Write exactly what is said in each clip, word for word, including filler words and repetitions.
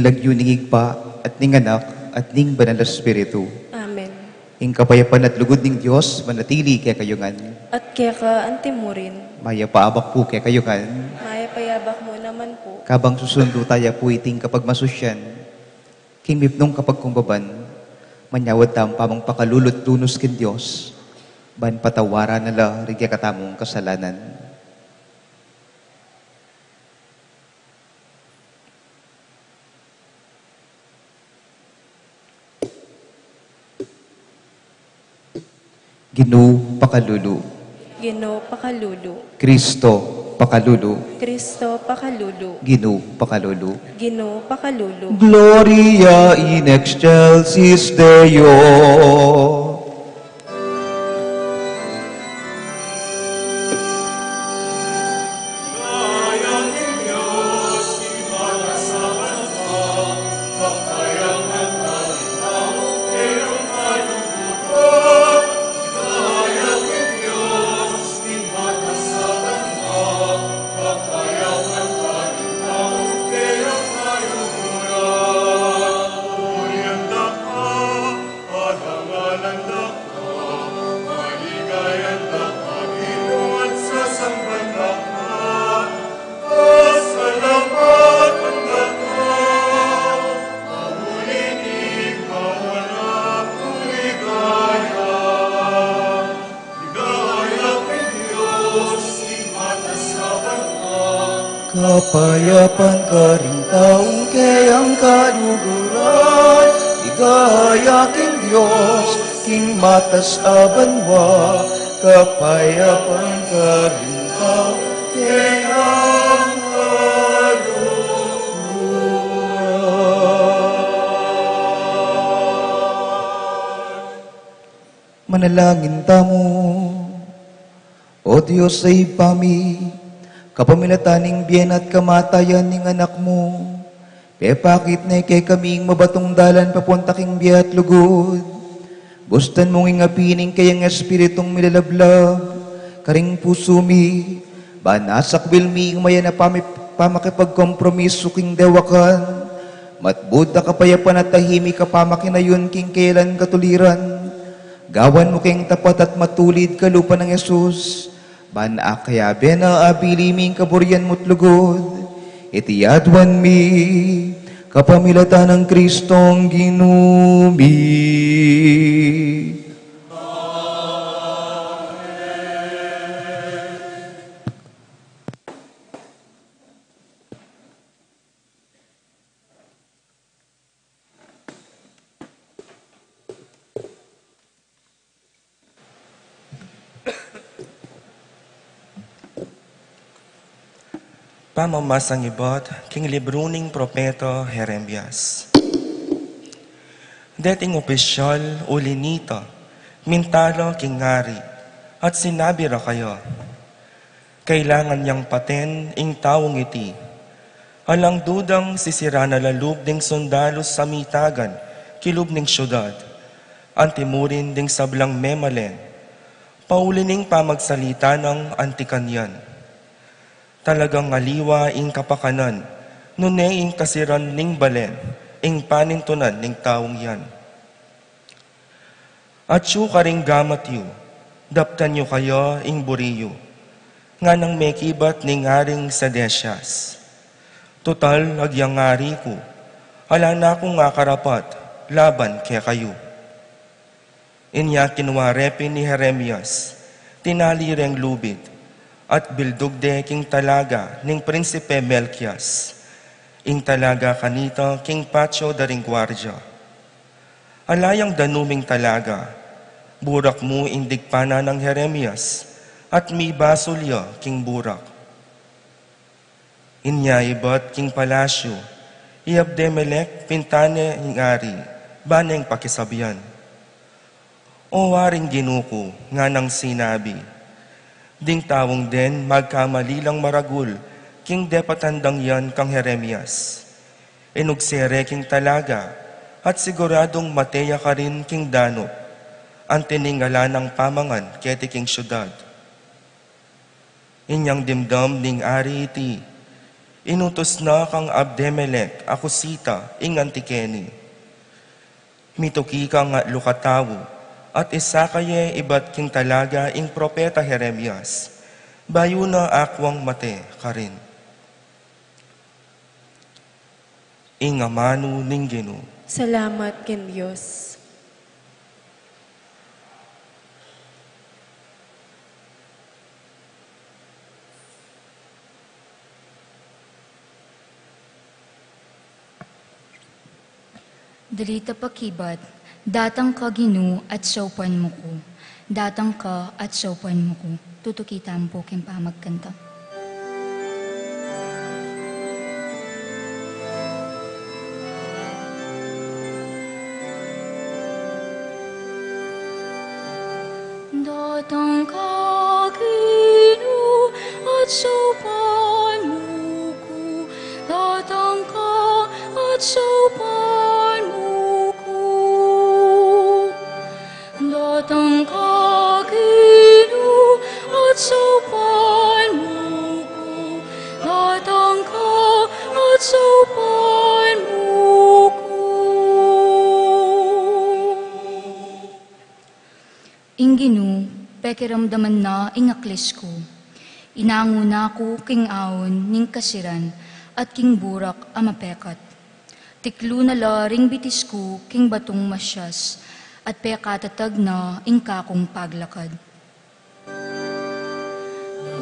Lagyu ning Ibpa, at ning Anak, at ning Banal a Espiritu. Amen. Ing kapayapan at lugud ning Dios manatili kekayu ngan. At keka antimurin. Mayap a abak pu kekayu ngan. Mayap a abak mu naman pu. Kabang susundu taya pu iting kapagmasusyan, king mipnung kapagkumbaban, manyawad tamung pamangpakalulu at lunus king Dios, ban patawaran na la ring kekatamung kasalanan. Ginu, pakalulu. Ginu, pakalulu. Kristo, pakalulu. Kristo, pakalulu. Ginu, pakalulu. Ginu, pakalulu. Gloria in excelsis Deo. Kapayapan karing taung keyang kaluguran, ligaya king Dios, king matas a banua, kapayapan karing taung keyang kaluguran. Manalangin tamu. O Dios a Ibpa mi, kapamilatan ning bie na at kamatayan ning Anak mu, pepakit ne kekami ing mabatung dalan papunta king bie at lugud. Bustan mung ingapi ning keyang Espiritung milalablab karing pusu mi, ban asakbil mi ing mayan a pami-, pamakipagkompromisu king dewakan, matbud a kapayapan at tahimik a pamakinayun king kailan katuliran. Gawan mu keng tapat at matulid kalupa nang Jesus, ban akayabe na abili mi ing kaburian mu't lugud. Iti aduan mi kapamilatan nang Kristong Ginu mi. Pamamasang ibat king libru ning propeta Jeremias. Deting opisyal uli nita mintala king ari at sinabi ra kaya, "Kailangan yang paten ing taung iti. Alang dudang sisiran na la lub ding sundalus a mitagan kilub ning syudad, antimurin ding sablang memalen, pauli ning pamagsalita nang anti kanyan. Talagang aliwa ing kapakanan, nune ing kasiran ning balen ing panintunan ning taung yan." Atyu karing gamat yu, daptan yu kaya ing buri yu, nganang mekibat ning Aring Sedecias. Tutal agyang ari ku, ala na kung akarapat laban kekayu. Inya kinua re pin i Jeremias, tinali reng lubid, at bildug de king talaga ning Prinsipe Melkias, ing talaga kanita king patio da ring guardia. Ala yang danuming talaga, burak mu ing digpanan nang Jeremias, at mibasul ya king burak. Inya ibat king palasyu i Ebed-melec, pinta ne ing ari, ba neng pakisabian. "O Aring Ginu ku," nganang sinabi, "ding taung den magkamali lang maragul king depatan dang yan kang Jeremias. Inugse re king talaga, at siguradung mate ya karin king danup, anti ning ala nang pamangan keti king syudad." Inyang dimdam ning ari iti, Inutus na kang Abimelec a Cusita ing anti keni. Mituki kang atlu katau, at isaka ye ibat king talaga ing propeta Jeremias, bayu na akuang mate karin. Ing amanu ning Ginu. Salamat king Dios. Dalit a pakibat. Datang ka, Ginu, at saupan mu ku. Datang ka at saupan mu ku. Tutuki tamu pu king pamagkanta. Datang ka, Ginu, at saupan mu ku. Datang ka at saupan mu ku. Datang ka, Ginu, at saupan mu ku. Datang ka at saupan mu ku. Ing Ginu, pekiramdaman na ing aklis ku. Inangu na ku king aun ning kasiran at king burak a mapekat. Tiklu na la ring bitis ku king batung masias, at pekatatag na ing kakung paglakad.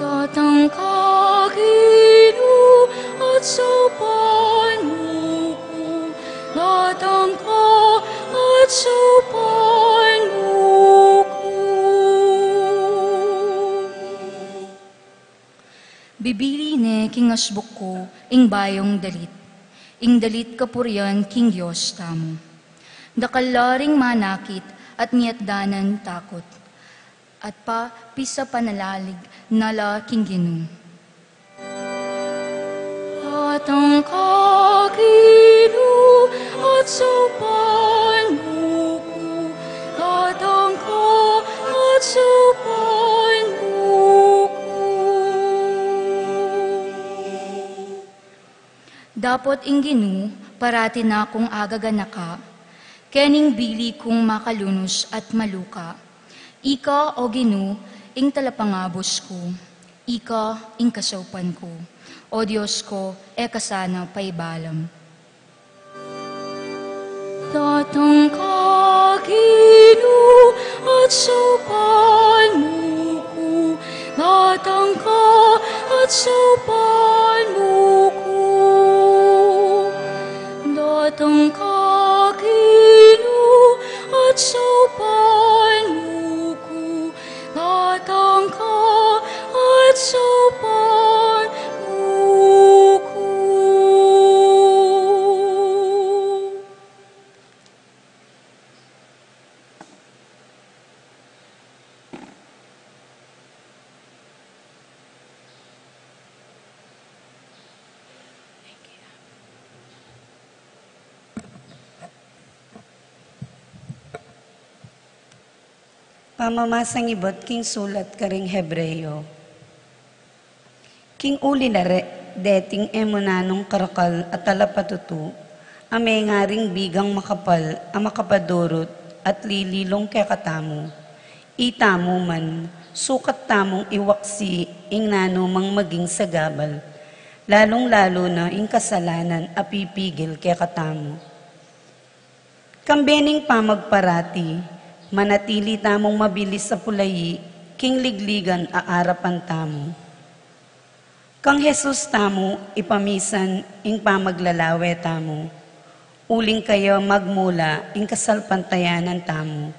Datang ka, Ginu, at saupan mu ku. Datang ka at saupan mu ku. Bibili ne king asbuk ku ing bayung dalit, ing dalit kapurian king Dios tamu. Dakal la ring manakit at miatdanan takut, at papisapanalalig na la king Ginu. Datang ka, Ginu, at saupan mu ku. Datang ka at saupan mu ku. Dapot ing Ginu, parati na kung agaganaka, kening bili kung makalunus at maluka. Ika, o Ginu, ing talapangabus ku, ika ing kasaupan ku. O Dios ku, e ka sana paibalam. Datang ka, Ginu, at saupan mu ku. Datang ka at saupan mu ku. Datang ka, Ginu, at saupan mu ku. Datang ka at saupan mu ku. Pamamasang ibat king sulat karing Hebreo. King uli na re, deting e mu nanung karakal a talapatutu, a mengaring bigang makapal a makapadurut at lililung kekatamu. Itamu man, sukat tamung iwaksi ing nanumang maging sagabal, lalung-lalu na ing kasalanan a pipigil kekatamu. Kambe ning pamagparati, manatili tamung mabilis a pulayi king ligligan a arapan tamu. Kang Jesus tamu ipamisan ing pamaglalawe tamu, uling kaya magmula ing kasalpantayanan tamu,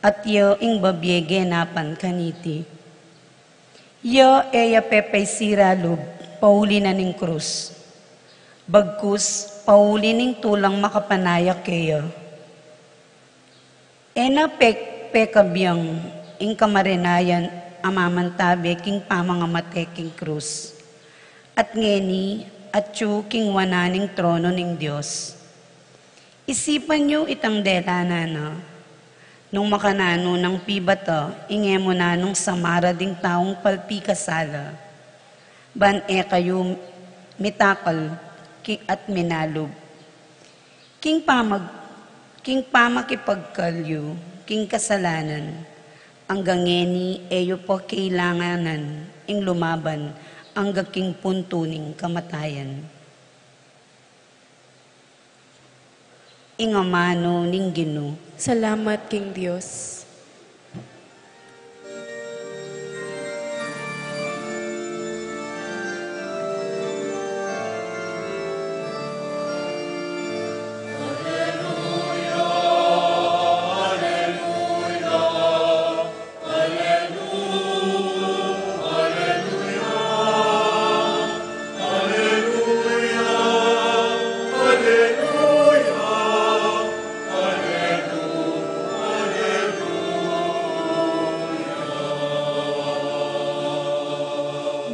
at ya ing babie genapan kaniti. Ya e ya pepaisira lub pauli na ning krus, bagkus pauli ning tulang makapanaya keya. E na pe-, pekabiang ing kamarinayan a mamantabe king pamangamate king krus, at ngeni atyu king wanan ning trono ning Dios. Isipan yu itang delanan na, nung makananu nang pibata ing e mu nanung samara ding taung palpikasala, ban e kayu Mitakal ki-, at minalub. King pamag-, king pamakipagkalyu king kasalanan, angga ngeni e yu pa kailanganan ing lumaban angga king puntu ning kamatayan. Ing amanu ning Ginu. Salamat king Dios.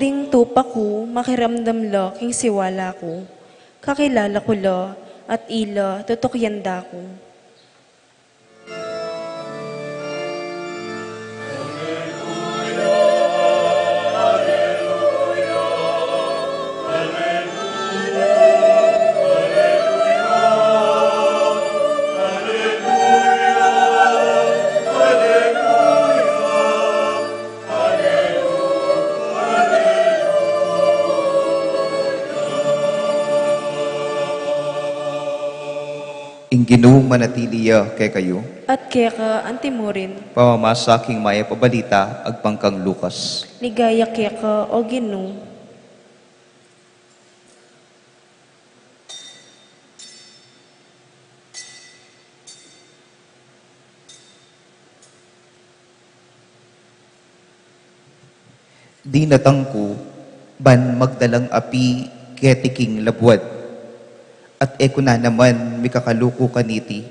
Ding tupa ku, makiramdam la king siwala ku. Kakilala ku la, at ila tutukian da ku. Ing Ginu manatili ya kekayu. At keka antimurin. Pamamasa king mayap a balita agpang kang Lucas. Ligaya keka, O Ginu. Dinatang ku ban magdalang api keti king labuad, at e ku na naman mikakaluku kaniti.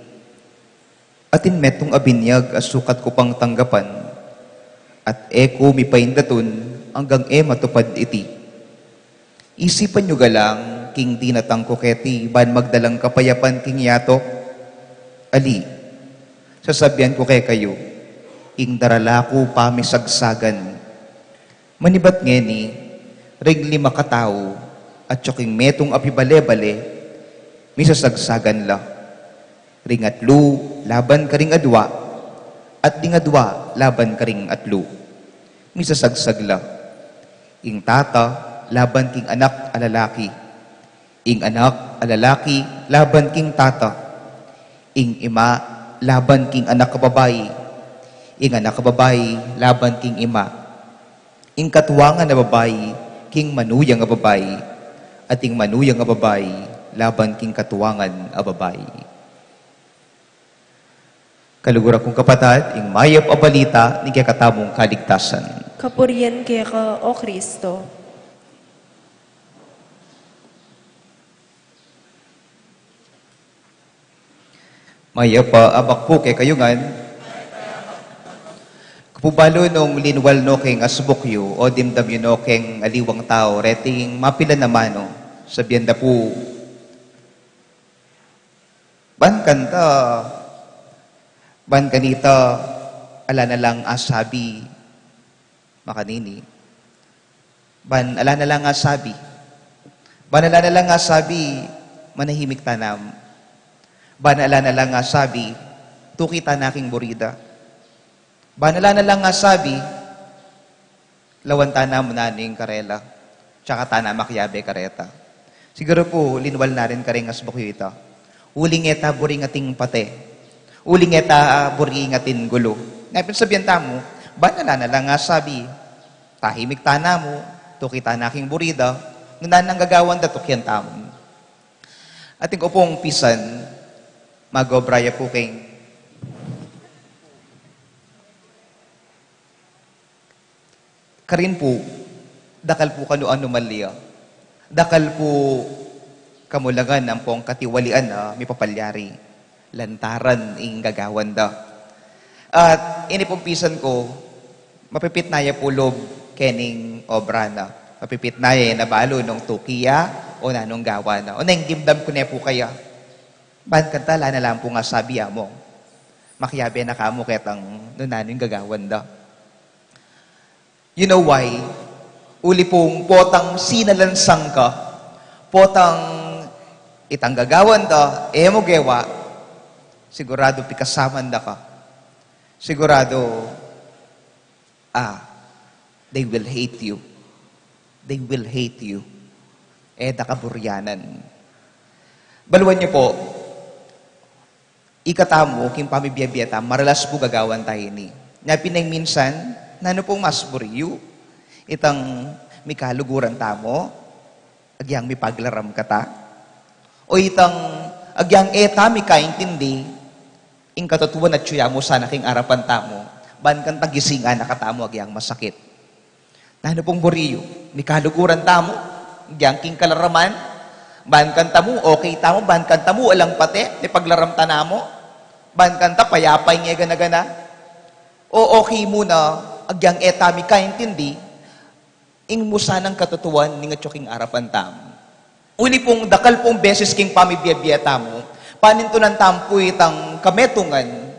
Atin metung a binyag a sukat ku pang tanggapan, at e ku mipaindatun anggang e matupad iti. Isipan yu galang king dinatang ku keti ban magdalang kapayapan king yatu? Ali, sasabian ku kekayu, ing darala ku pamisagsagan. Manibat ngeni, ring lima katau atyu king metung a pibale-bale, misasagsagan la. Ring atlu laban karing adwa, at ding adwa laban karing atlu, misasagsag la. Ing tata laban king anak a lalaki, ing anak a lalaki laban king tata, ing ima laban king anak a babai, ing anak a babai laban king ima, ing katuangan a babai king manuyang a babai, at ing manuyang a babai laban king katuangan a babai. Kaluguran kung kapatad, ing mayap a balita ning kekatamung kaligtasan. Kapurian keka, O Kristo. Mayap a abak pu kekayu ngan. Kapu balu nung linwal no keng asbuk yu, o dimdam yu no keng aliwang tau, reting mapilan a manu, sabian da pu, ban kanita, ban kanita, ala na lang asabi, makanini. Ban ala na lang asabi. Ban ala na lang asabi, manahimik tanam. Ban ala na lang asabi, tuki tana king burida. Ban ala na lang asabi, lawan tana mu na ning karela, tsaka tana makiabe kareta. Siguru pu, linwal na rin karing asbuk yu ita. Uling e ta buri ing ating pate. Uling e ta, ah, buri ing ating gulu. Nga pin sabian tamu, ban ala na lang asabi, tahimik tana mu, tuki tana king burida, nung nanung gagawan da tukian tamu. Atin ku pung pisan, mag-obra ya pu keng Karin pu, dakal pu kanu anomalya, dakal pu kamulangan ampong katiwalian a mipapalyari, lantaran ing gagawan da. At ini pung pisan ku, mapipit na ya pu lub kening obra na. Mapipit na ya, e na balu nung tuki ya o nanung gawa na. O neng dimdam ku ne pu kaya. Ban kanita ala na lang pung asabi, among makiabe na kamu ketang nung nanu ing gagawan da. You know why? Uli pung potang sinalansang ka, Potang itang gagawan da, e mu gewa, siguradu pikasaman da ka. Siguradu, ah, they will hate you. They will hate you. E da ka burianan. Baluan yu po, ikatamu, king pamibie-bie tamu, maralas pu gagawan tamu ini. Nya pin ing minsan, nanu pung mas buri yu? Itang mikaluguran tamu, agyang mipaglaram kata? O itang agyang e ta mikaintindi ing katutuan at atyu ya mu sana king arapan tamu, ban kanta gisingan na katamu agyang masakit? Nanu pung buri yu? Mikaluguran tamu agyang king kalaraman, ban kanta mu, okay tamu, ban kanta mu, alang pate, mipaglaram ta namu, ban kanta, payapa ing e gana-gana? O okay mu na agyang e ta mikaintindi ing mu sanang katutuan ning atyu king arapan tamu? Uli pung dakal pung beses king pamibie-bie tamu, panintunan tamu pu itang kametungan,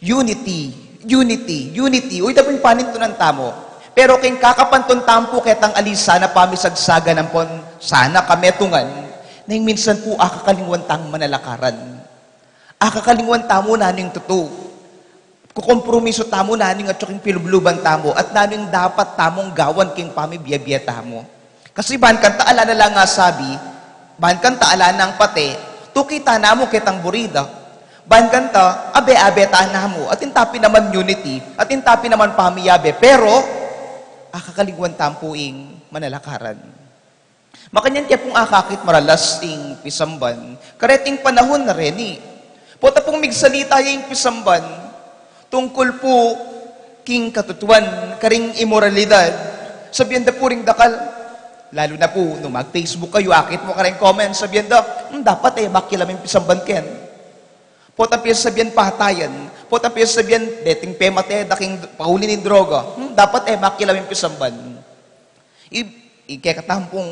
unity, unity, unity. Uy, da pung panintunan tamu. Pero king kakapantun tamu pu ketang ali sana pamisagsagan ampon sana kametungan, neng minsan pu akakalingwan tang manalakaran. Akakalingwan tamu nanu ing tutu. Kukompromiso tamu nanu ing atyu king pilubluban tamu at nanu ing dapat tamung gawan king pamibie-bie tamu. Kasi ban kanta ala na lang asabi, ban kanta ala nang pate, tuki ta namu ketang buri da. Ban kanta, abe-abe ta namu, atin ta pin naman unity, atin ta pin naman pamiyabe, pero akakalingwan tamu pu ing manalakaran. Makanyan ke pung akakit maralas ing pisamban kareting panahun a reni. Pota pung migsalita ya ing pisamban tungkul pu king katutuan karing imoralidad, sabian da pu ring dakal, lalu na pu nung mag-Facebook kayu, akit mu kareng comment, sabian da, "Hmm, dapat e makialam ing pisamban ken." Pota pin sabian patayan, pota pin sabian deting pemate da king pauli ning droga, "Hmm, dapat e makialam ing pisamban." I, i kekatamu pung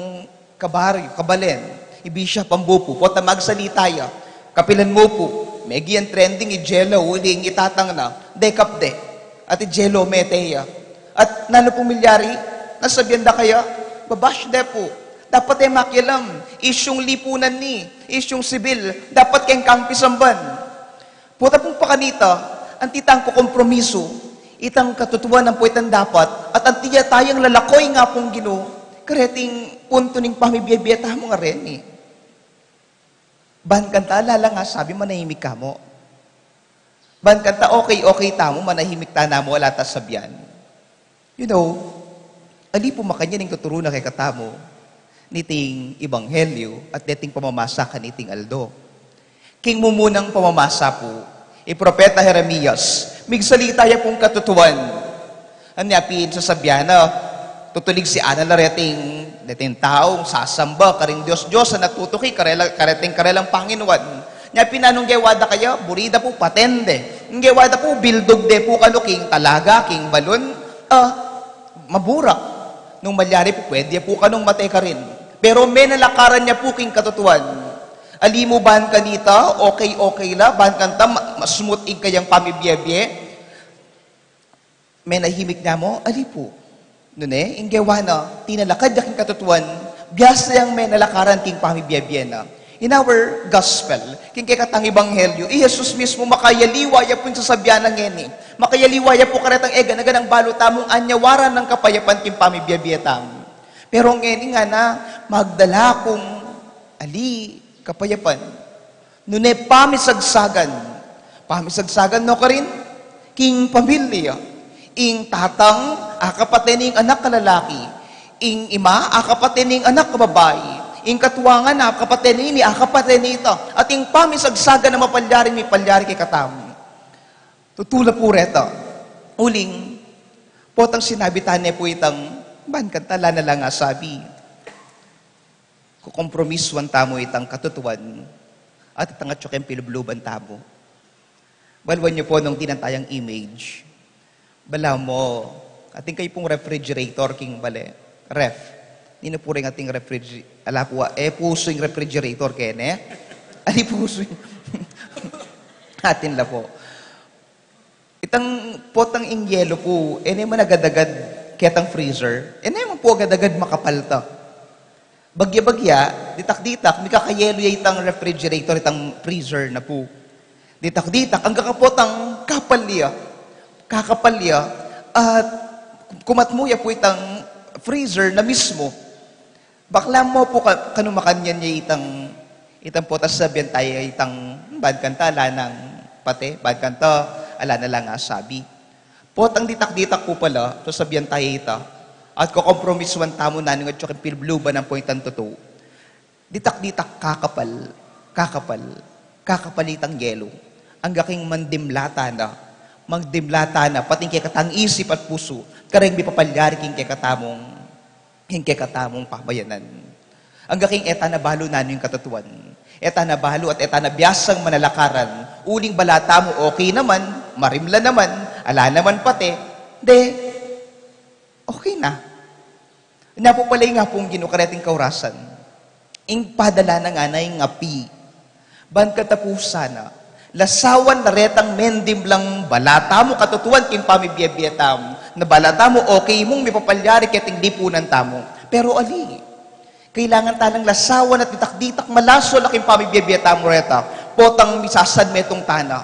kabaryu, kabalen, ibisya pambupu, pota magsalita ya, "Kapilan mu pu, megi yang trending i Jello, uling itatang na, dekap de, at i Jello mete ya." At nanu pung milyari? Nasabian da kaya, "Babash de pu, dapat e makialam, isyung lipunan ni, isyung sibil, dapat keng kang pisamban." Pota pung pakanita, anti tang kukompromiso, itang katutuan ampo itang dapat, at anti ya tayang lalakoy nga pung Ginu kareting puntu ning pamibie-bie tamu nga reni. Ban kanta ala lang asabi, manahimik kamu. Ban kanta okay-okay tamu, manahimik ta namu, ala ta sabian. You know, ali pu makanyan ing tuturu na kekatamu niting ebanghelyu at deting pamamasa kaniting aldo. King mumunang pamamasa pu, i propeta Jeremias, migsalita ya pung katutuan. Anya pin sasabian na, tutulig si Ana la reting, reting taung sasamba karing dios-diosan, natutuki karela, kareting karelang panginuan. Nya pin nanung gewa da kaya, buri da pu, paten de. Ing gewa da pu, bildug de pu kanu king talaga, king balun, ah, maburak. Nung malyari pu, pwede pu kanung mate karin. Pero menalakaran ya pu king katutuan. Ali mu ban kanita, okay-okay la, ban kanta ma-, masmooth ing kayang pamibie-bie. Menahimik na mu, ali pu. Nune, ing gewa na, tinalakad ya king katutuan, biasa yang menalakaran king pamibie-bie na. In our gospel, king kekatang ebanghelyu, i Jesus mismu makayaliwa ya pung sasabian na ngeni. Makayaliwa ya pu karetang e gana-ganang balu tamung anyawaran nang kapayapan king pamibie-bie tamu. Pero ngeni ngana, magdala kung ali kapayapan. Nune pamisagsagan. Pamisagsagan no karin? King pamilya. Ing tatang, akapate ne ing anak a lalaki. Ing ima, akapate ne ing anak a babai. Ing katuangan, akapate ne ini, akapate ne ita. At ing pamisagsagan a mapalyaring mipalyari kekatamu. Tutu la pu reta. Uling, potang sinabi tane pu itang, ban kanta ala na lang asabi. Kukompromisuan tamu itang katutuan at itang atyu keng pilubluban tamu. Baluan yu pu nung dinan tayang image. Balamu, atin kayu pung refrigerator king bale. Ref. Ninu pu ring atin refrigerator? Ala pu, e pusu ing refrigerator kene. Ali pusu ing atin la pu. Itang potang ing yelo pu, e ne man agad-agad ketang freezer. E ne man pu agad-agad makapalta. Bagya-bagya, ditak-ditak, mikakayelu ya itang refrigerator, itang freezer na pu. Ditak-ditak, anggang potang kapal ya. Kakapal ya. At kumatmu ya pu itang freezer na mismu. Bakla mu pu ka, kanu makanyan ya itang, itang potang sasabian taya itang, ban kanta, ala nang pate, ban kanta, ala na lang asabi. Potang ditak-ditak pu pala, sasabian taya ita. At kokompromisuan tamu nanu ing atyu king pilubluban ampong itang tutu. Ditak-ditak kakapal, kakapal, kakapal itang yelu. Angga king mandimlata na, magdimlata na, pati ing kekatang isip at pusu, kareng mipapalyari king kekatamung, king kekatamung pamayanan. Angga king e ta na balu nanu ing katutuan. E ta na balu at e ta na biasang manalakaran. Uling bala tamu, okay naman, marimla naman, ala naman pate, de, okay na. Nya pu pala ing Apung Ginu kareting kaurasan. Ing padala na ngana ing api. Ban katapusan na. Lasawan na retang mendimlang bala tamu katutuan king pamibie-bie tamu. Na bala tamu, okay mung mipapalyari keting lipunan tamu. Pero ali, kailangan ta nang lasawan at ditak-ditak malaswa la king pamibie-bie tamu reta. Potang misasan metung ta na.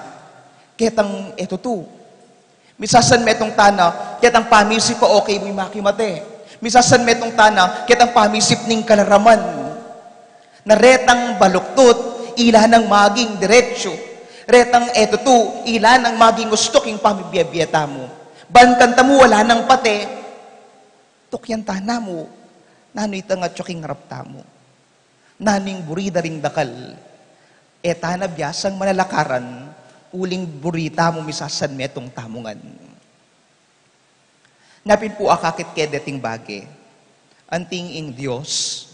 Ketang e tutu. Misasan metung ta na, ketang pamisip a okay mu ing makimate. Misasan metung ta na, ketang pamisip ning kalaraman. Na retang baluktut, ila nang maging diretsu. Retang e tutu, ila nang maging ustu king pamibie-bie tamu. Ban kanta mu ala nang pate, tukyan ta na mu, nanu itang atyu king arap tamu. Nanu ing buri da ring dakal. E ta na biasang manalakaran, uling buri tamu misasan metung tamu ngan. Nya pin pu akakit ke deting bage. Anting ing Dios,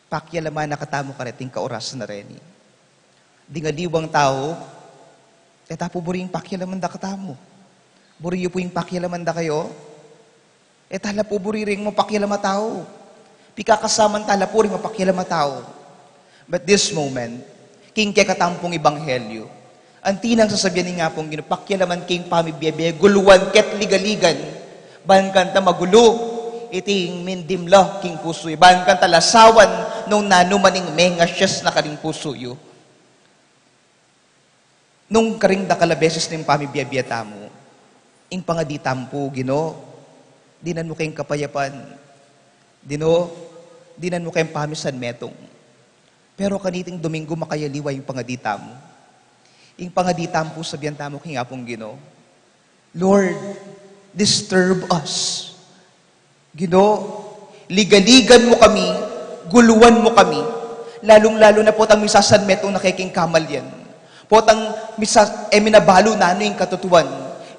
pakialaman na katamu kareting kaurasan a reni. Ding aliwang tau, e ta pu buring pakialaman da katamu. Buri yu pu ing pakialaman da kayu. E ta la pu buri ring mapakialam a tau. Pikakasaman ta la pu ring mapakialam a tau. But this moment, king kekatampung ebanghelyu, anti nang sasabian ning Apung Ginu, pakialaman king pamibie-bie, guluan ket ligaligan, ban kanta magulu iting mindimla king pusu yu, ban kanta lasawan nung nanu man ing mengasyas na karing pusu yu. Nung karing dakal a beses ning pamibie-bie tamu, ing pangadi tamu pu, Ginu, dinan mu keng kapayapan. Ginu, dinan mu keng pamisan metung. Pero kaniting Domingo makayaliwa ing pangadi tamu. Ing pangadi tamu pu, sabian tamu king Apung Ginu, Lord, disturb us. Ginu, ligaligan mu kami, guluan mu kami, lalung-lalu na potang misasan metung na keking kamalian. Potang misa-, e mi na balu nanu ing katutuan.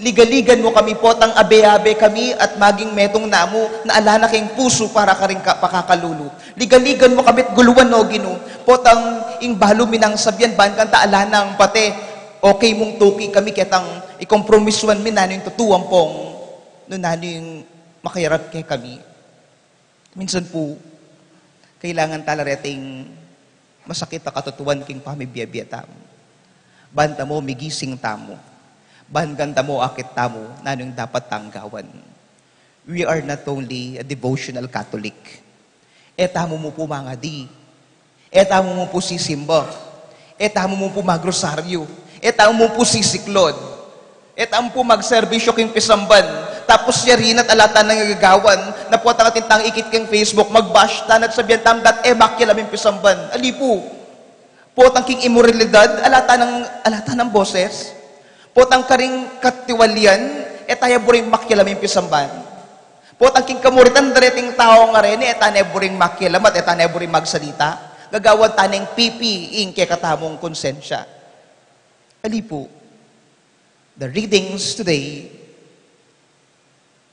Ligaligan mu kami, potang abe-abe kami at maging metung namu na ala na keng pusu para karing ka-, pakakalulu. Ligaligan mu kami at guluan, O Ginu. Potang ing balu mi nang sabian ban kanta ala nang pate, okay mung tuki kami ketang ikompromisuan mi nanu ing tutu ampong nung nanu ing makayarap kekami. Minsan pu, kailangan tala reting masakit a katutuan king pamibie-bie tamu. Ban tamu migising tamu. Ban kanta mu akit tamu nanu ing dapat tang gawan. We are not only a devotional Catholic. E tamu mu pu mangadi. E tamu mu pu sisimba. E tamu mu pu magrosaryu. E tamu mu pu sisiklod. E tamu pu magserbisyu king pisamban. Tapos yari na't ala ta nang gagawan, na potang atin tang ikit king Facebook, mag-bash ta na't sabian tamu dat e makialam ing pisamban. Ali pu. Potang king imoralidad, ala ta nang, ala ta nang boses. Potang karing katiwalian, e taya buring makialam ing pisamban. Potang king kamuritan da reting tau a reni, e ta ne buring makialam at e ta ne buring magsalita. Gagawan ta neng pipi ing kekatamung konsensya. Ali pu, the readings today,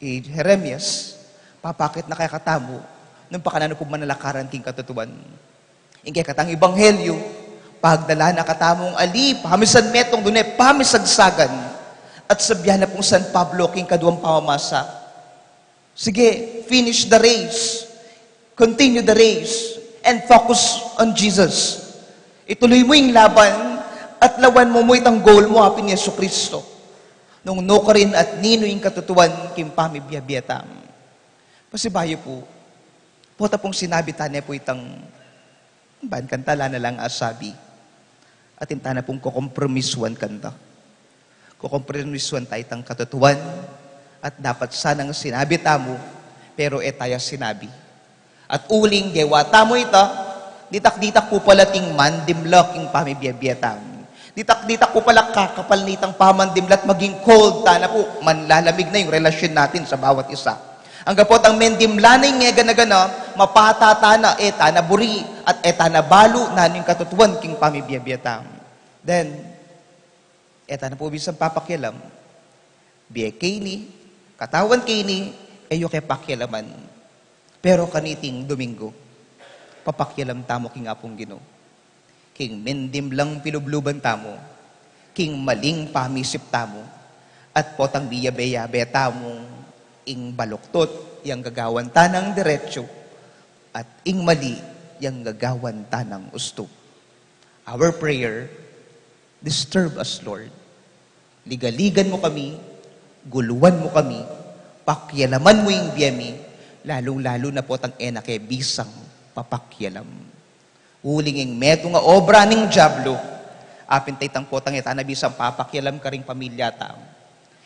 i Jeremias, papakit na kekatamu nung pakananu pu manalakaran king katutuan. Ing kekatang ebanghelyu, pagdala na katamung ali, pamisan metung, dune pamisagsagan, at sabian na pung San Pablo king kaduang pamamasa, sige, finish the race, continue the race, and focus on Jesus. Ituloy mu ing laban at lawan mu mu itang goal mu, apin i Jesucristo. Nung nukarin at ninu ing katutuan king pamibie-bie tamu. Pasibayu pu, Pota pung sinabi tane pu itang, ban kanta la na lang asabi. Atin tana pung kukompromisuan kanta. Kukompromisuan ta itang katutuan, at dapat sanang sinabi tamu, pero e taya sinabi. At uling gewa tamu ita, ditak-ditak pu pala ting mandimla king pamibie-bie tamu. Ditak-ditak pu pala kakapal nitang pamandimla at maging cold tana pu, manlalamig na yung relasyon natin sa bawat isa. Angga potang mendimla na ing gana-gana, mapatata na, e tana buri, at e tana balu, nanu ing katutuan king pamibie-bie tamu. Then, e tana pu bisang papakialam. Bie ke ini, katawan ke ini, e yu ke pakialaman. Pero kaniting Domingo, papakialam tamu king Apung Ginu. King mendimlang pilubluban tamu, king maling pamisip tamu, at potang biyabe-yabe tamu, ing baluktot, yang gagawan tanang diretso, at ing mali, yang gagawan tanang ustu. Our prayer, disturb us, Lord. Ligaligan mu kami, guluan mu kami, pakialaman mu ing bie mi, lalung-lalu na potang e na ke bisang papakialam. Uling ing metung a obra ning diablo, apin ta itang potang e tana bisang papakialam karing pamilya tamu.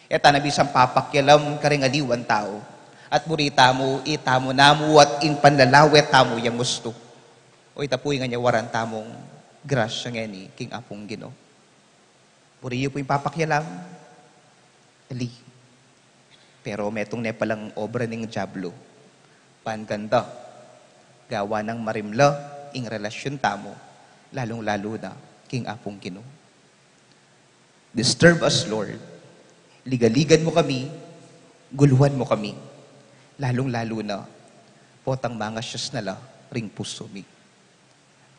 E tana bisang papakialam karing aliwan tau. At buri tamu, itamu namu at ing panlalawe tamu yang ustu. O ita pu ing anyawaran tamung grasya ngeni king Apung Ginu. Buri yu pu ing papakialam, ali. Pero metung ne palang obra ning diablo. Ban kanta, gawa nang marimla ing relasyon tamu, lalung-lalu na king Apung Ginu. Disturb us, Lord. Ligaligan mu kami, guluan mu kami, lalung-lalu na potang mangasyas na la ring pusu mi.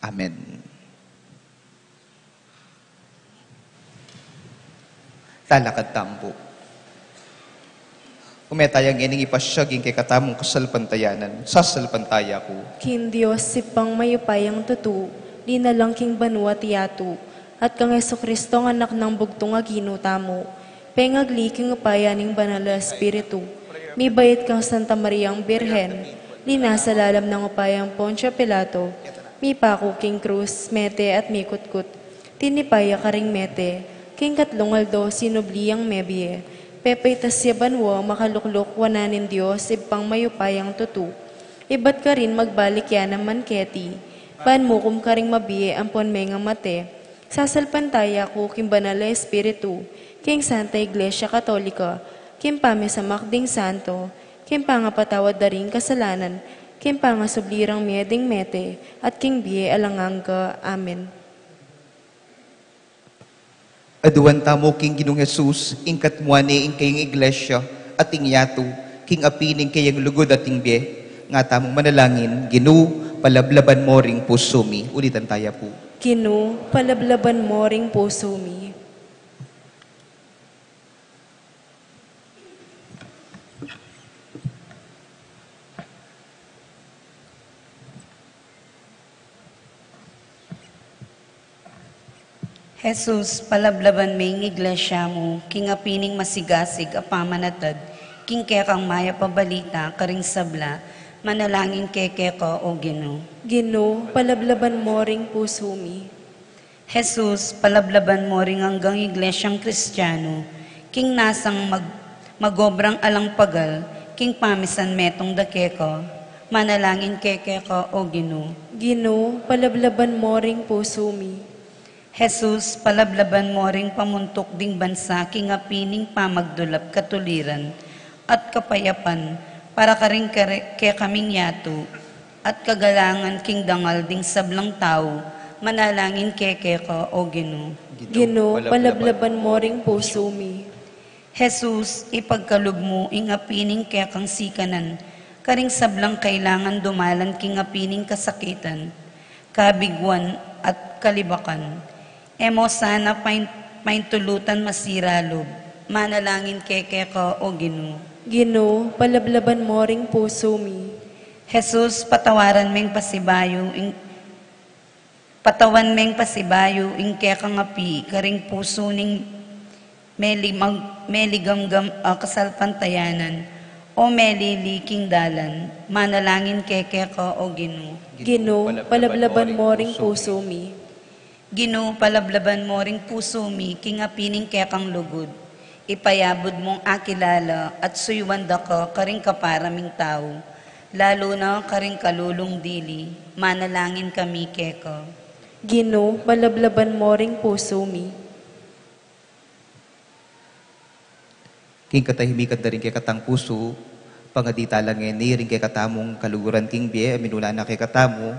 Amen. Talakad tamu pu. Ume taya ngening ipasyag ing kekatamung kasalpantayanan. Sasalpantaya ku king Dios Ibpang mayupayang tutu, linalang king banua at yatu, at kang Jesucristo a Anak nang bugtung a Ginu tamu, pengagli king upaya ning Banal a Espiritu, mibait kang Santa Mariang Birhen, linasa lalam ning upayang Poncio Pilato, mipaku king krus, mete at mikutkut. Tinipa ya karing mete, king katlung aldo sinubli yang mebie. Pepaitas ya banua, makalukluk wanan ning Dios Ibpang mayupayang tutu. Ibat karin magbalik ya naman keti, ban mukum karing mabie ampon mengamate. Sasalpantaya ku king Banal a Espiritu, king Santa Iglesia Katolika, king pamisamak ding santo, king pangapatawad da ring kasalanan, king pangasubli rang mie ding mete, at king bie alang angga. Amen. Aduan tamu king Ginung Jesus, ing katmuan ne ing kayang iglesia, at ing yatu, king api ning kayang lugud at ing bie, nga tamung manalangin, Ginu, palablaban mo ring pusu mi. Ulitan taya pu. Ginu, palablaban mo ring pusu mi. Jesus, palablaban me ing iglesia mu, king api ning masigasig a pamanatag, king kekang mayap a balita, karing sabla, manalangin keke ka, O Ginu. Ginu, palablaban mo ring pusu mi. Jesus, palablaban mo ring anggang iglesyang Kristiano, king nasang mag-, magobrang alang pagal, king pamisan metung da keka, manalangin keke ka, O Ginu. Ginu, palablaban mo ring pusu mi. Jesus, palablaban mo ring pamuntuk ding bansa, king api ning pamagdulap katuliran, at kapayapan, para karing kare-, kekaming yatu, at kagalangan king dangal ding sablang tau, manalangin keke ka, O Ginu. Ginu, palablaban mo ring pusu mi. Jesus, ipagkalub mu ing api ning kekang sikanan, karing sablang kailangan dumalan king api ning kasakitan, kabiguan, at kalibakan. E mo sana pain-, paintulutan masira lub, manalangin keke ka, O Ginu. Ginu, palablaban mo ring pusu mi. Jesus, patawaran meng pasibayu ing, patawan meng pasibayu ing kekang api, karing pusu ning melimag-, meligamgam a kasalpantayanan, O melili king dalan, manalangin ke keka, O Ginu. Ginu, palablaban mo ring pusu mi. Ginu, palablaban mo ring pusu mi king apining kekang lugud. Ipayabud mung akilala at suyuan da ka karing kapara ming tau, lalu na karing kalulung dili, manalangin kami keka. Ginu, palablaban mo ring pusu mi. King katahimikan da ring kekatang pusu, pangadi tala ngeni ring kekatamung kaluguran king bie a minuna na kekatamu,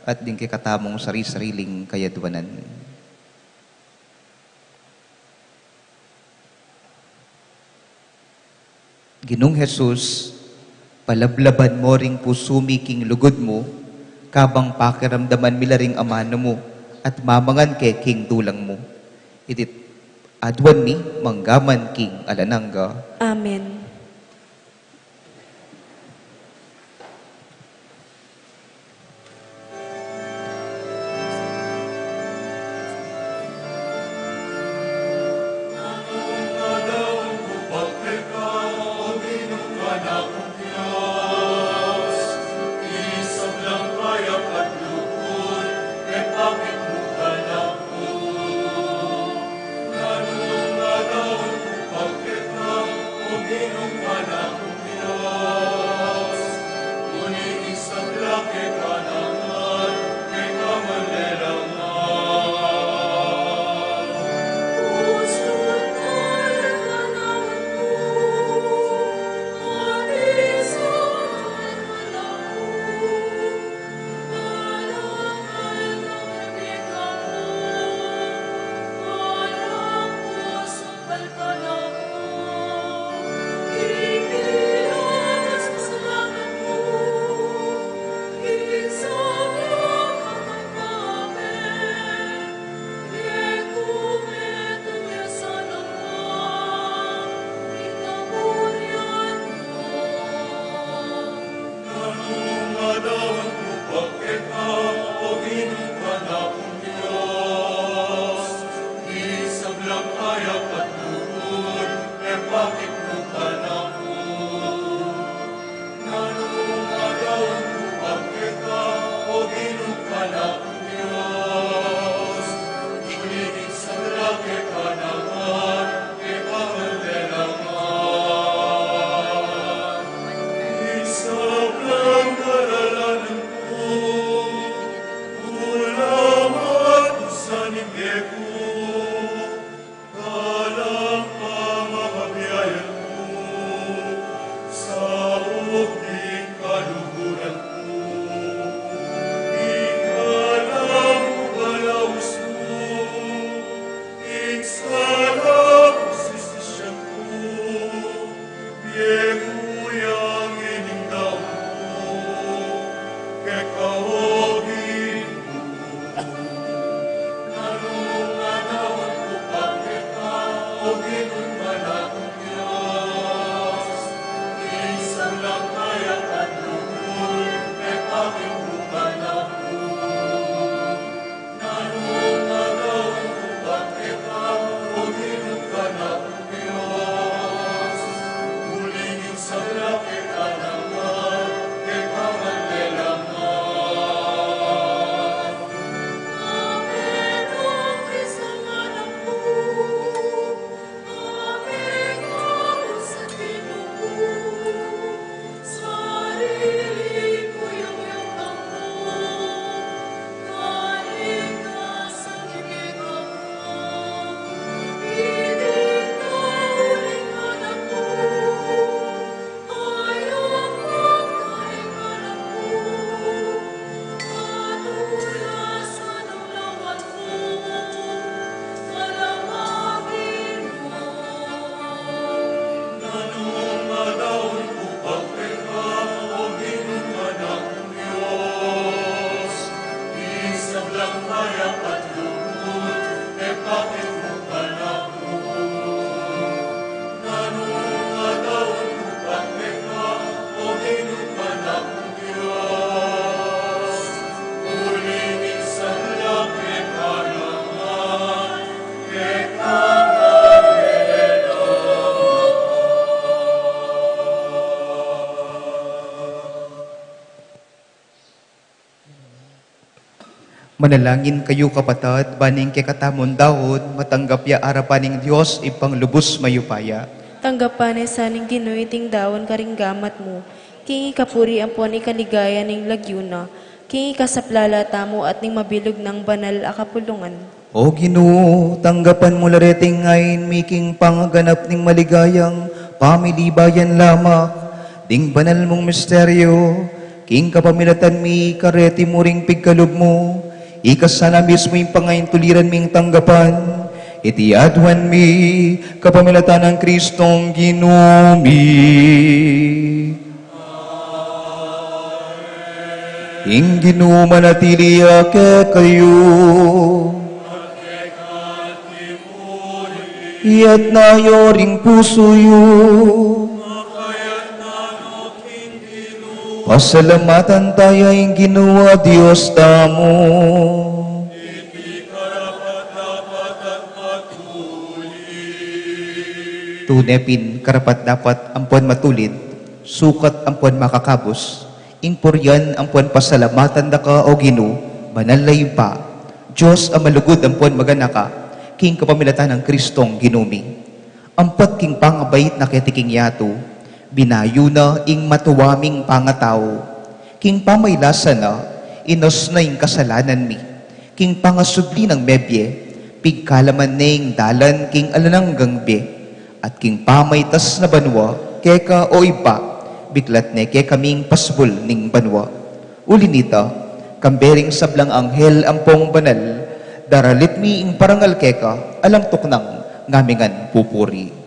at ding kekatamung sari-sariling kayadwanan. Ginung Jesus, palablaban mo ring pusu mi king lugud mu, kabang pakiramdaman mi la ring amanu mu, at mamangan ke king dulang mu. Iti aduan mi, manggaman king alang angga. Amen. Manalangin kayu, kapatad, ban ing kekatamung daun matanggap ya arapan ning Dios Ibpang lubus mayupaya. Tanggapan na sa ning Ginu iting daun karing gamat mu, king ikapuri ampon ikaligaya ning lagyu na, king ikasaplala tamu at ning mabilug nang banal a kapulungan. O Ginu, tanggapan mu la reting ain mi king pangaganap ning maligayang pamilibayan lamak ding banal mung misteryo, king kapamilatan mi kareti mu ring pigkalub mu, ika sana mismu ing pangaintuliran ming tanggapan. Iti aduan mi kapamilatan nang Kristong Ginu mi. Ing Ginu manatili ya kekayu. Iyatas yu ring pusu yu. Pasalamatan taya ing Ginu a Dios tamu. Tune pin karapat-dapat ampon matulid, sukat ampon makakabus, ing purian ampon pasalamatan da ka, o Ginu, banal a Ibpa, Dios a malugud ampon maganaka, king kapamilatan nang Kristong Ginu mi. Ampat king pangabait na keti king yatu, binayu na ing matua ming pangatau. King pamailasan na, inus na ing kasalanan mi. King pangasubli nang mebie, pigkalaman ne ing dalan king alang anggang bie. At king pamaitas na banua, keka o Ibpa, biklat ne kekami ing pasbul ning banua. Uli nita, kambe ring sablang anghel ampong banal, daralit mi ing parangal keka, alang tuknang ngamingan pupuri.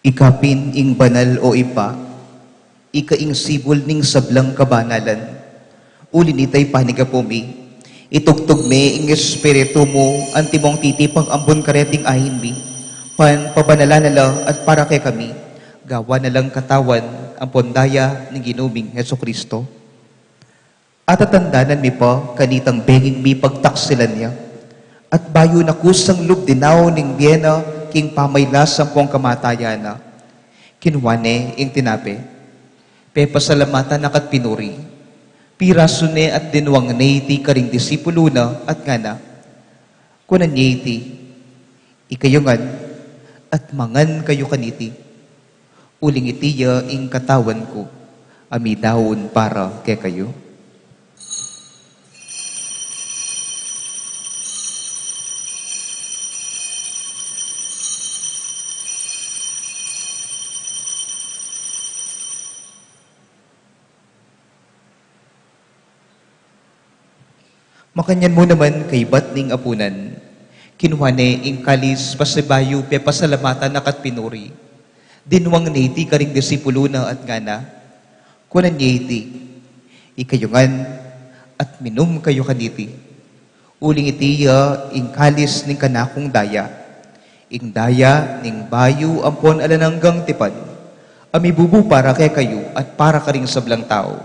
Ika pin ing banal, o Ibpa, ika ing sibul ning sablang kabanalan. Uli nita, ipanyawad mi, itugtug me ing Espiritu mu antimong titipang ambun kareting ain mi, ban pabanalan na la at para kekami, gawan na lang katawan ampon daya ning Ginu ming Jesucristo. Atatandanan mi pa kanitang benging mipagtaksilan ya, at bayu na kusang lub dinaun ing bie na king pamailas ampong kamatayan na, kinua ne ing tinape, pepasalamatan na ka't pinuri, pirasu ne at dinwang ne iti karing disipulu na at ngana, kunan ye iti, ikayu ngan at mangan kayu kaniti, uling iti ya ing katawan ku a midaun para kekayu. Makanyan mu naman kaybat ning apunan, kinua ne ing kalis, pasibayu pepasalamatan na ka't pinuri, dinwang ne iti karing disipulu na at ngana, kunan ye iti, ikayu ngan at minum kayu kaniti, uling iti ya ing kalis ning kanakung daya, ing daya ning bayu ampon alang anggang tipan, a mibubu para kekayu at para karing sablang tau,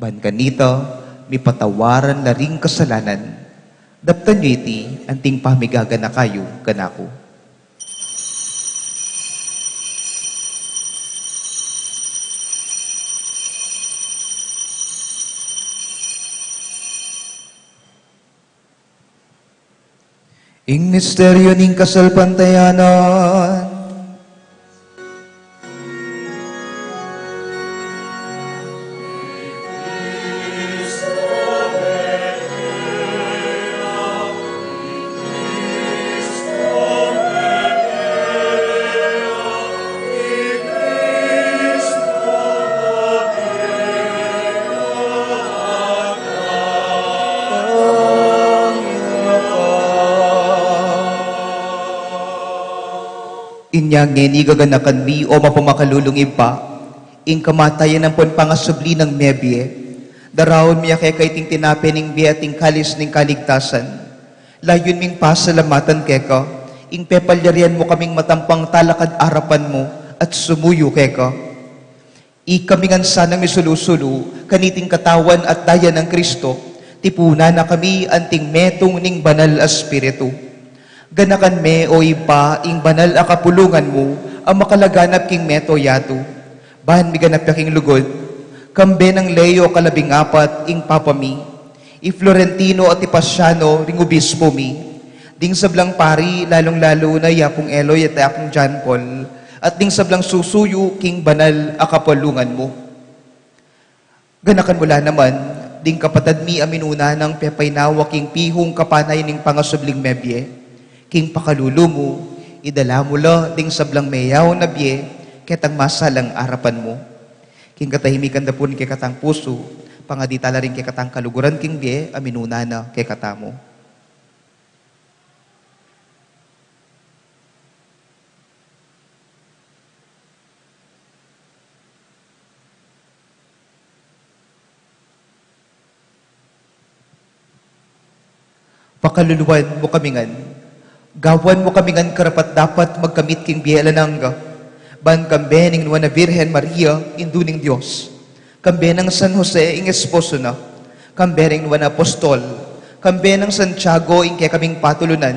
ban kanita mipatawaran la ring kasalanan, Daptan yu iti, anting pamigaganaka yu kanaku. Ing misteryu ning kasalpantayanan. Inya ngeni gaganakan mi, o mapamakalulung Ibpa, ing kamatayan ampon pangasubli nang mebie, daraun mi keka iting tinape ning bie at ing kalis ning kaligtasan. Layun ming pasalamatan keka ing pepalyarian mu kaming matampang talakad arapan mu at sumuyu keka. Ikami ngan sanang misulu-sulu kaniting katawan at daya nang Kristo, tipunan na kami anting metung ning Banal a Espiritu. Ganakan me, o Ibpa, ing banal a kapulungan mu a makalaganap king mabilug a yatu. Ban miganap ya king lugud, kambe nang Leo kalabing apat, ing Papa mi, i Florentino at i Paciano ring obispo mi, ding sablang pari, lalung-lalu na i Apung Eloy at i Apung John Paul, at ding sablang susuyu king banal a kapulungan mu. Ganakan mu la naman ding kapatad mi a minuna nang pepainawa king pihung kapanay ning pangasubling mebie, king pakalulu mu, idala mu la ding sablang meyaun a bie ketang masalang arapan mu. King katahimikan da pu ring kekatang pusu, pangadi tala ring kekatang kaluguran king bie a minuna na kekatamu. Pakaluluan mu kami ngan, gawan mu kami ngan karapat-dapat magkamit king bie alang angga, ban kambe ning Nuan a Virgen Maria, Indu ning Dios, kambe nang San Jose ing esposo na, kambe ring Nuan a Apostol, kambe nang Santiago ing kekaming patulunan,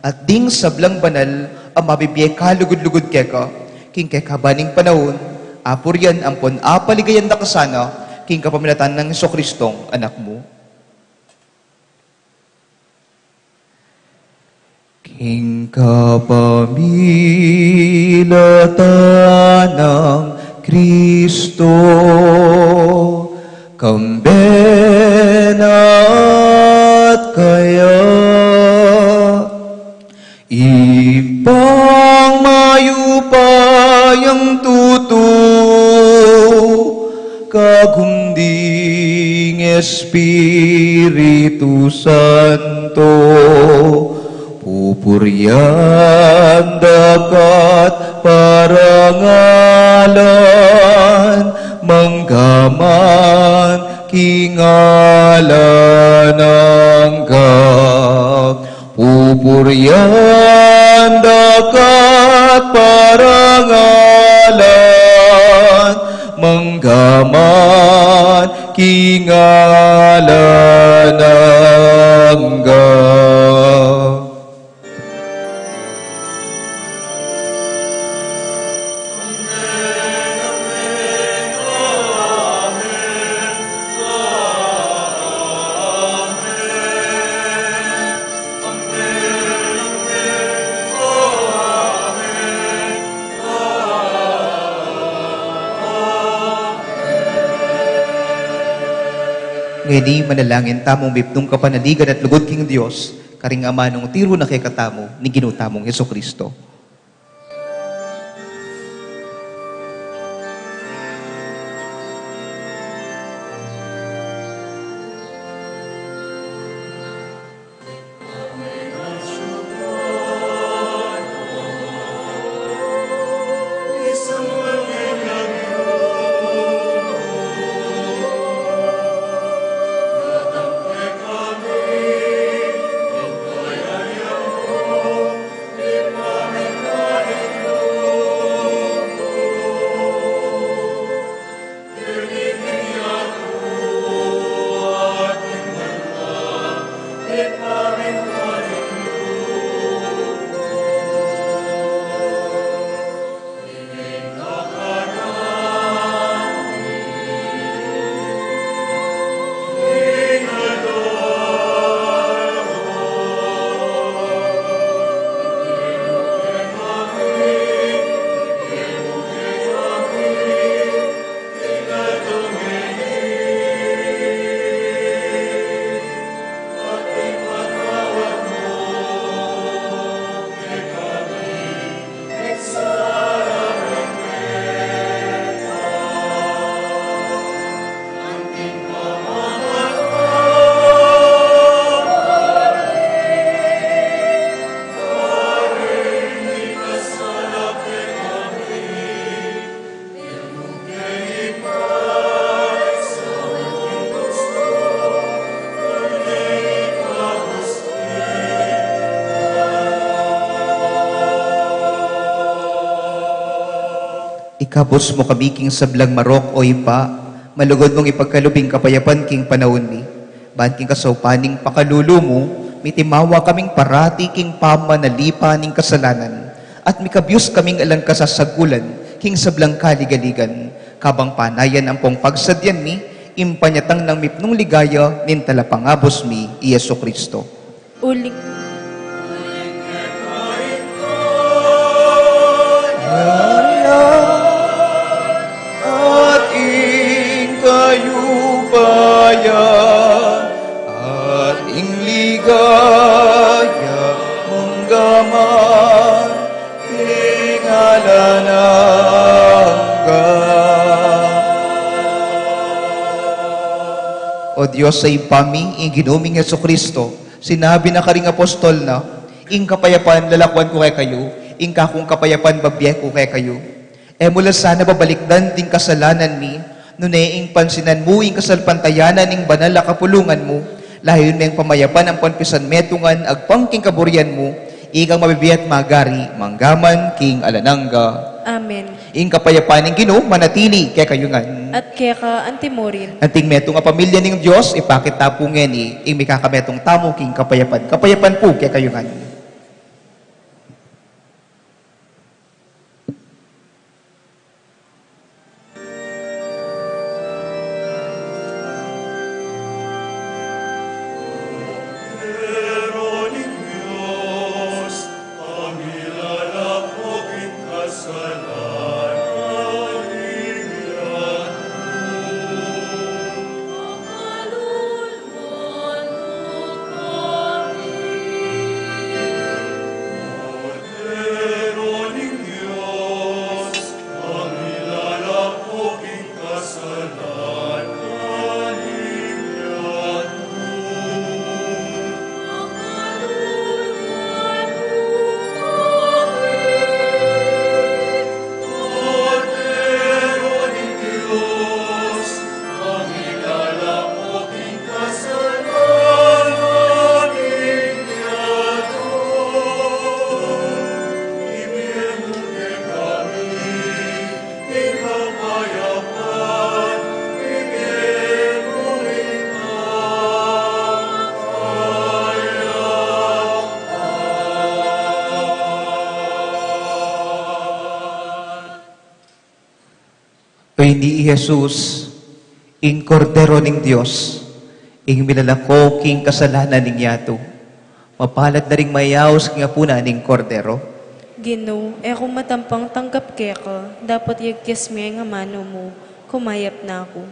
at ding sablang banal a mabibie kalugud-lugud keka, king kekaban ning panaun, apurian ampon apaligayan da ka sana, king kapamilatan nang Jesucristong Anak mu. King kapamilatan nang Kristo, kambe na at kaya, Ibpang mayupayang tutu, kagum ding Espiritu Santo, pupurian da ka't parangalan, manggaman king alang angga. Pupurian da ka't parangalan, manggaman king alang angga. Ngeni manalangin tamung mipnung kapanaligan at lugud king Dios, karing amanung tiru na kekatamu ning Ginu tamung Jesucristo. Kabus mu kami king sablang marok, o Ibpa, malugud mung ipagkalub ing kapayapan king panaun mi. Ban king kasaupan ning pakalulu mu, mitimawa kaming parati king pamanalipan ning kasalanan, at mikabyus kaming alang kasasagulan king sablang kaligaligan, kabang panayan ampong pagsadyan mi ing panyatang nang mipnung ligaya ning Talapangabus mi, i Jesu Cristo. Uling at ing kayupayan, at ing ligaya mung gaman king alang angga. O Dios a Ibpa mi, ing Ginu ming Jesucristo, sinabi na karing apostol na, "Ing kapayapan lalakwan ku kekayu, ing kakung kapayapan bibie ku kekayu." E mu la sana babalikdan ding kasalanan mi, nune ing pansinan mu ing kasalpantayanan ning banal a kapulungan mu, layun meng pamayapan ampon pisanmetungan agpang king kaburian mu, ikang mabibie at magari, manggaman king alang angga. Amen. Ing kapayapan ning Ginu manatili kekayu ngan. At keka antimurin. Anting metung a pamilya ning Dios, ipakit ta pu ngeni ing mikakametung tamu king kapayapan. Kapayapan pu kekayu ngan. Ini i Jesus, ing Kordero ning Dios, ing milalako king kasalanan ning yatu. Mapalad na ring mayaus king apunan ning Kordero. Ginu, e ku matampang tanggap keka, dapot yagkas me ing amanu mu, kumayap na ku.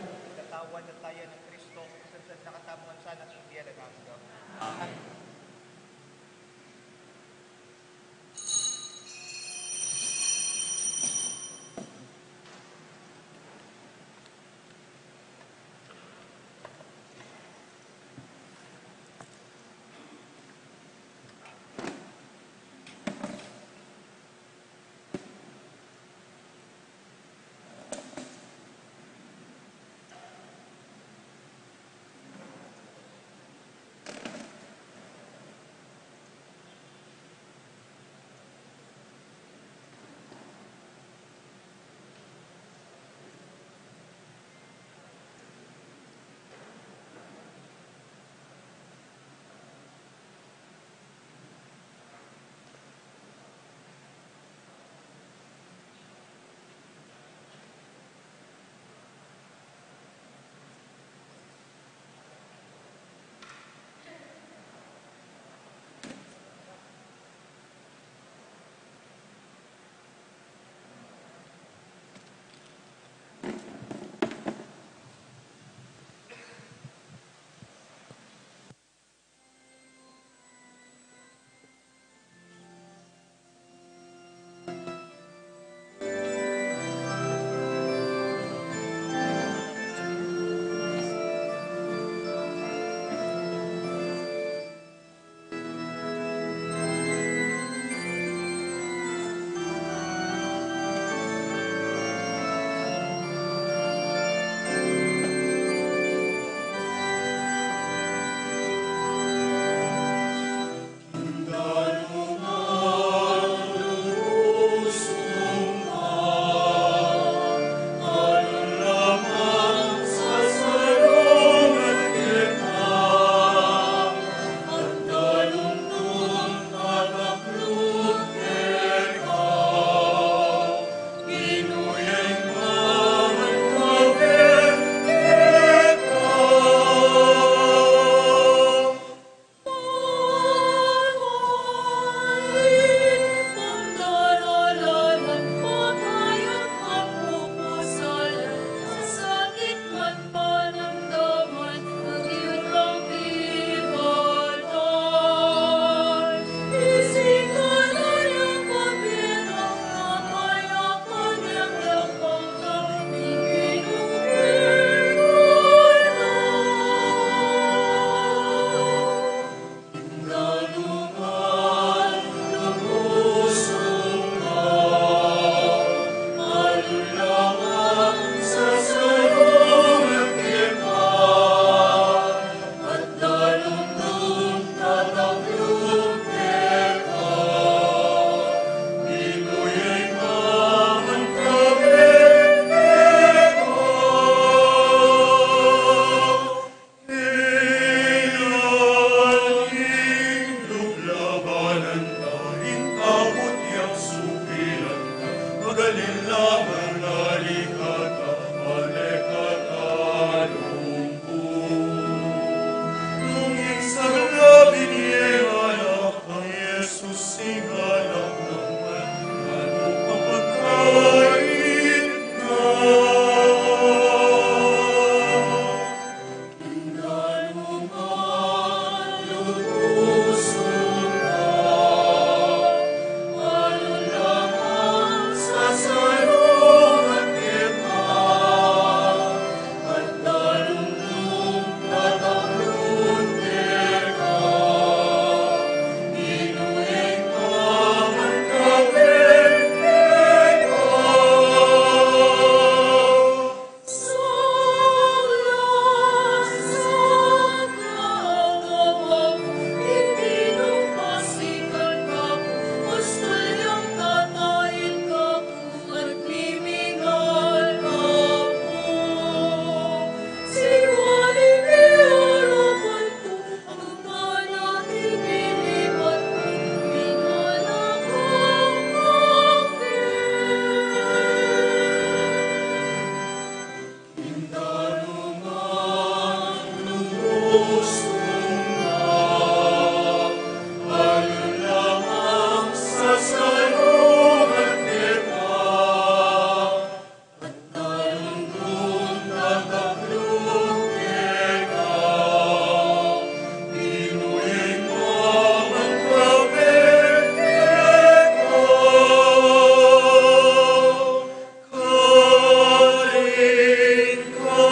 Karin ka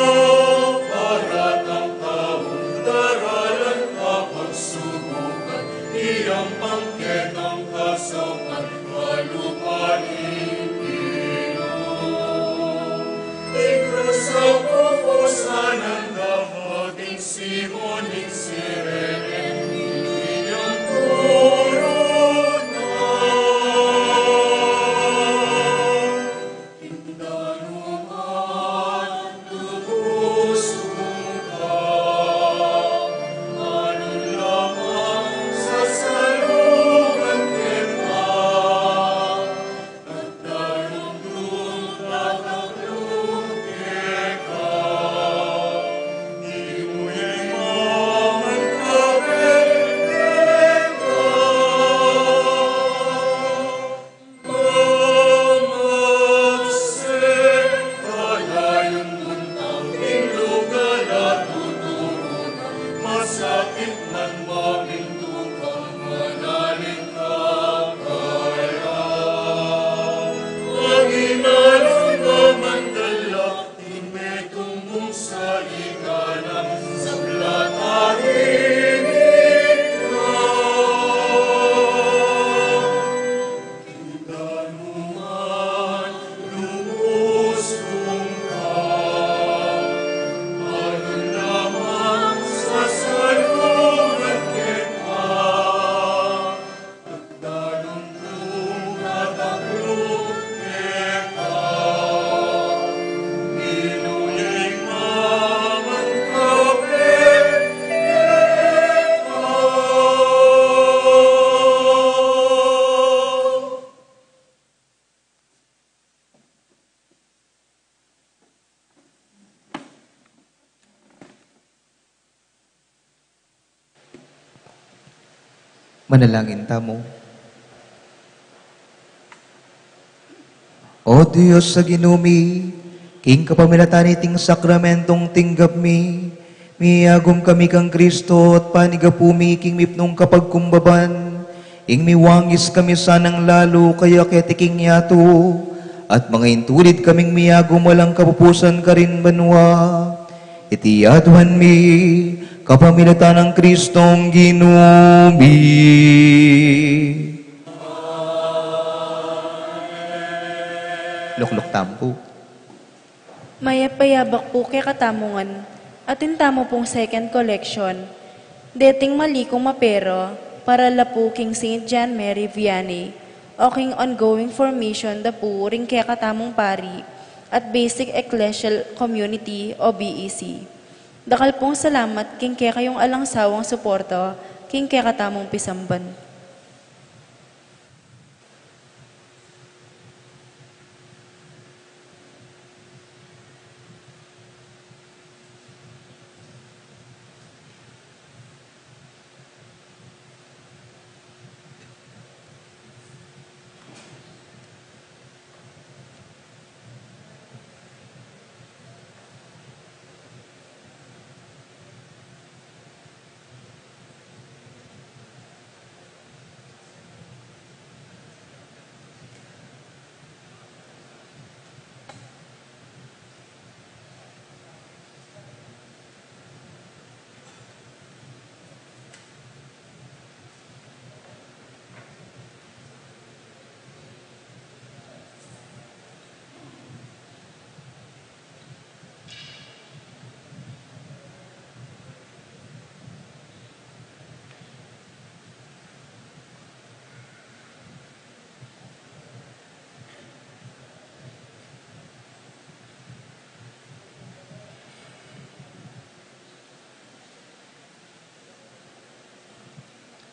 para tang taung daralan ka pagsubukan, iyang pangketang kasaupan, kalupa ning Ginung. Ing krus a pupusan nang dapat ning Simon ning Sirene, iyang turut na. Manalangin tamu. O Dios a Ginu mi, king kapamilatan niting sakramentong tinggap mi, miyagum kami kang Kristo at panigapu mi king mipnung kapagkumbaban, ing miwangis kami sanang lalu kaya keti king yatu, at mangaintulid kaming miyagum alang kapupusan karin banua. Iti aduan mi kapamilatan nang Kristong Ginu mi. Lukluk tamu pu. Mayap a yabak pu kekatamu ngan. Atin tamu pung second collection. Deting maliku mapera para la pu king Saint John Mary Vianney o king ongoing formation da pu ring kekatamung pari at Basic Ecclesial Community o B E C. Dakal pung salamat king kekayung alang sawang suporta king kekatamung pisamban.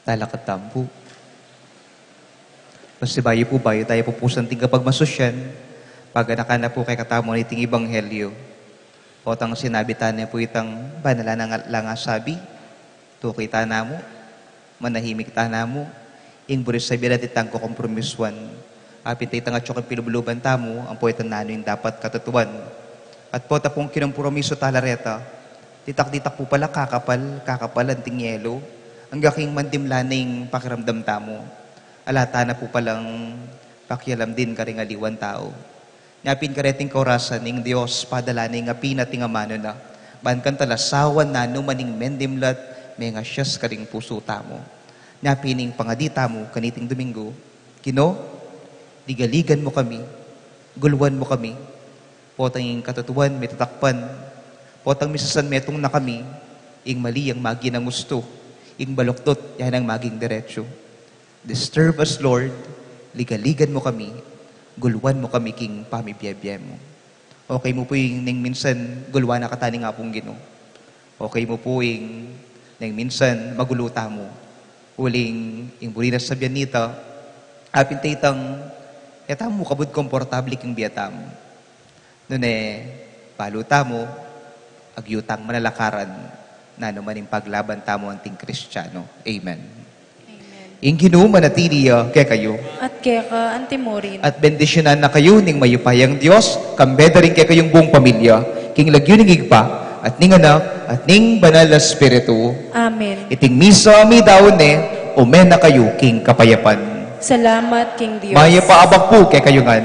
Talakad tamu pu. Pasibayu pu, bayu tamu pupusan iting kapagmasusyan, paganakan na pu kekatamu iting ebanghelyo. Potang sinabi tane pu itang banal a langa sabi, tuki tana mu, manahimik tana mu, ing buri sabian at itang kukompromisan. Apin ta itang atyu king pilubluban tamu, ampo itang nanu ing dapat katutuan. At pota pung kinompromiso tala reta, ditak-ditak pu pala kakapal, kakapal anting yelu, angga king mandimla na ing pakiramdam tamu. Ala tana pu palang pakialam din karing aliwang tau. Nya pin kareting kaurasan ing Dios, padala na ing apin at ing amanu na, ban kanita la sawan nanu man ing mendimlat, mengasias karing pusu tamu. Nya pin ing pangadi tamu kaniting Domingo, Ginu, ligaligan mu kami, guluan mu kami, potang ing katutuan mitatakpan, potang misasan metung na kami, ing mali yang maging angustu, ing baluktot, ya nang maging diretsu. Disturb us, Lord, ligaligan mu kami, guluan mu kami king pamibie-bie mu. Okay mu pu ing neng minsan guluan na katamu ning Apung Ginu. Okay mu pu ing neng minsan magulu tamu. Uling ing buri na sabian nita, apin ta itang, e tamu kabud komportable king bie tamu. Nune, balu tamu, agyu tang manalakaran, nanu man ing paglaban tamu anting Kristiano. Amen. Amen. Ing Ginu manatili ya kekayu. At keka antimurin. At bendisyunan na kayu ning mayupayang Dios, kambe da rin kekayung buong pamilya, king lagyu ning Ibpa, at ning Anak, at ning Banal a Espiritu. Amen. Iting misa midaun ne, ume na kayu king kapayapan. Salamat king Dios. Mayap a abak pu kekayu ngan.